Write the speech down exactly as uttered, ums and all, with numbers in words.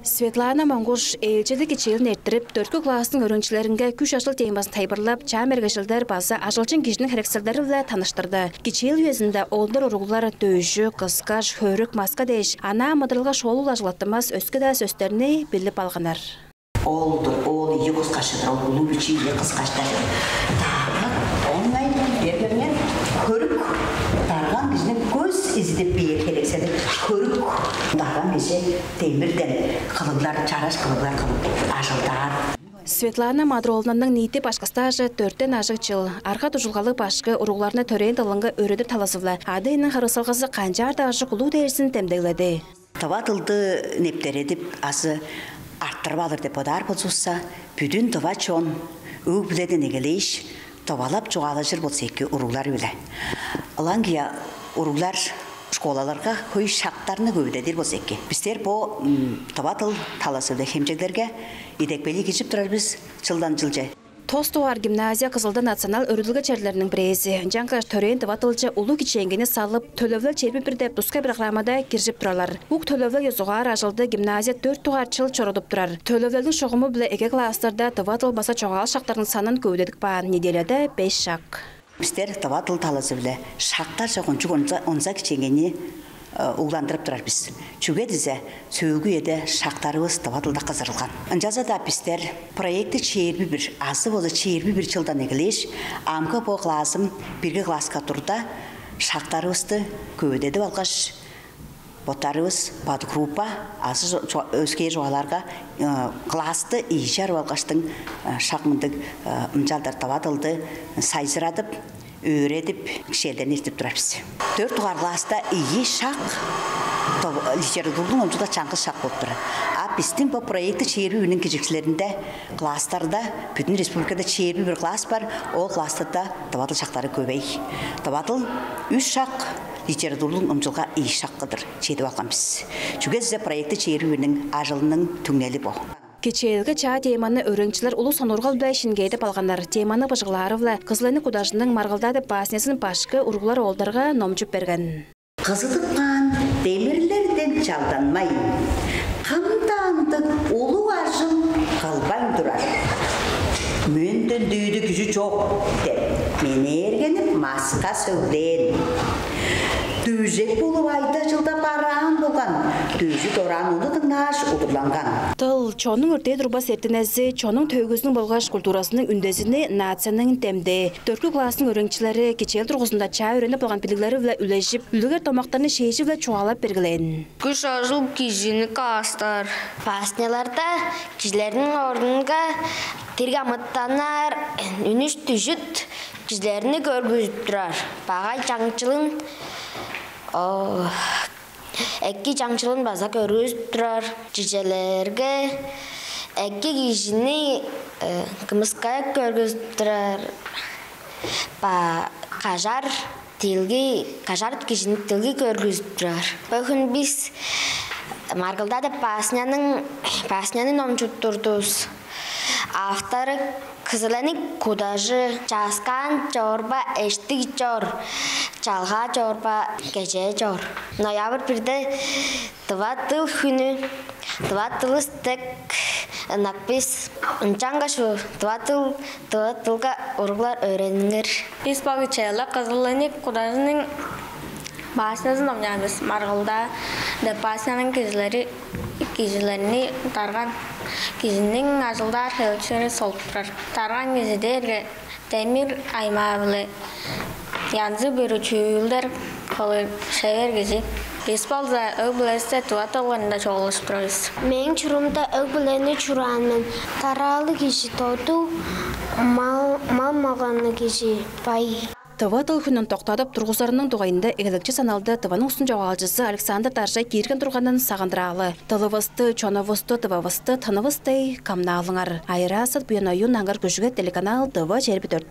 Светлана Монгуш ээлчеглиг кичээлин эрттирип, дөрткү класстың өөреникчилеринге күш-ажыл темазын тайылбырлап, чаа мергежилдер база ажылчын кижиниң херекселдери-биле таныштырды. Кичээл үезинде оолдар, уруглар дөжү, кыскаш, хөрүк, маска дээш, анаа амыдыралга шоолуг ажыглаттынмас өске-даа сөстерни билип алганнар. Оол-дур, оол ийи кыскаш-тыр, ол улуг бичии ийи кыскаш-тыр. Дагы оңнай бергеннер хөрүк, дарган кижиниң көс изидип бээр херексели хөрүк. Дарган кижи демирден кылыглар, чараш кылыглар кылып ажылдаар. Светлана Мадыр-ооловнаның ниити башкы стажы дөрттен ажыг чыл. Арга-дуржулгалыг башкы уругларны төрээн дылынга өөредир талазы-биле ада-иениң харыысалгазы канчаар-даа ажык улуг дээрзин демдегледи. Тыва дылды нептередип азы арттырып алыр деп бодаар болзувусса, бүдүн тыва чон өг-бүледен эгелээш, тывалап чугаалажыр болза эки уруглар-биле. Ылаңгыя уруглар школаларга хөй шактарны көвүдедир болза эки. Бистер бо тыва дыл талазы-биле хемчеглерге идепкейлиг киржип турар бис чылдан чылче. Тос дугаар гимназия Кызылда национал өөредилге черлериниң бирээзи. Ынчангаш төрээн тыва дылче улуг кичээнгейни салып, төлевилел чээрби бир деп тускай программада киржип турарлар. Ук төлевилел ёзугаар ажылды гимназия дөрт дугаар чыл чорудуп турар. Төлевилелдиң шугуму-биле эге класстарда тыва дыл база чогаал шактарының санын көвүдедип каан, неделяда беш шак. Бистер тыва дыл талазы-биле шактарже кончуг онза, онза кичээнгейни угландырып турар бис. Чүге дизе сөөлгү үеде шактарывыс тыва дылда кызырылган. Ынчалза-даа бистер проекти чээрби бир азы болза чээрби бир чылдан эгелээш, амгы бо классым бирги класска турда шактарывысты көвүдедип алгаш, боттарывыс подгруппа азы өскээр чугаалаарга классты ийи чарып алгаштың шак мындыг ынчалдыр тыва дылды сайзырадып, өөредип, кичээлдерни эртип турар бис. Дөрт дугаар класста ийи шак литературлуг номчулга чаңгыс шак болуп турар. А бистиң бо проекти чээрби бирниң киржикчилеринде класстарда, бүдүн республикада чээрби бир класс бар, ол класстарда тыва дыл шактары көвей. Тыва дыл үш шак, литературлуг номчулга ийи шак кылдыр чедип алган бис. Чүге дизе проекти чээрби бирниң ажылының түңнели бо. Кичээлге чаа теманы өөреникчилер улуг сонуургал-биле шиңгээдип алганнар. Теманы быжыглаары-биле Кызыл-Эник Кудажының «Маргылдаа» деп баснязын башкы уруглар оолдарга номчуп берген. Кызыдып каан демирлерден чалданмайн, кым-даа ындыг улуг ажыл кылбайн турар. Менден дээди кижи чок деп, менээргенип маска сөглээн. Дүжек болуп айда-чылда бараан болган, дүжү дораан ону дыңнааш удурланган. Дыл — чоннуң өртээ турбас эртинези, чоннуң төөгүзүнүң болгаш культуразының үндезини, нацияның демдээ. Дөрткү класстың өөреникчилери кичээл дургузунда чаа өөренип алган билиглери-биле үлежип, үлегер домактарны шээжи-биле чугаалап бергилээн. Күш-ажыл кижини каастаар. Басняларда кижилерниң орнунга дириг амытаннар, үнүш-дүжүт кижилерни көргүзүп турар. Багай чаңчылын, эки чаңчылын база көргүзүп турар. Чижелерге эки кижини кымыскаяк көргүзүп турар. Ба кажар дилги, кажар кижини дилги көргүзүп турар. Бөгүн бис «Маргылдаа» деп басняның, басняны номчуп турдувус. Автору Кызыл-Эник Кудажы. Чааскаан чорба эштиг чор, чалгаа чорба кежээ чор. Ноябрь бирде тыва дыл хүнү. Тыва дылывыс дег ынак бис. Ынчангаш тыва дыл, тыва дылга уруглар өөрениңер. Бис бо кичээлде Кызыл-Эник Кудажының баснязын номчаан бис. «Маргылдаа» деп басняның кижилери, кижилерни дарган кижиниң ажылдаар херечилери солуп турар. Дарган кижи дээрге демир аймаа-биле янзы-бүрү чүүлдер кылыр шевер кижи. Бис болза өг-бүлевисте тыва дыл кырында чугаалажып турар бис. Мээң чуруумда өг-бүлени чураан мен. Тараалыг кижи — доду, мал, мал-маганныг кижи — бай. Тыва дыл хүнүн доктаадып тургузарының дугайында эгелекчи саналды Тываның улустуң чогаалчызы Александр Даржай киирген турганын сагындыраалы. Дылывысты, чонувусту, Тывавысты тынывыс дег камнаалыңар. Айыраа Сат, Буян Оюн, Аңгыр Күжүгет, телеканал «Тыва чээрби дөрт».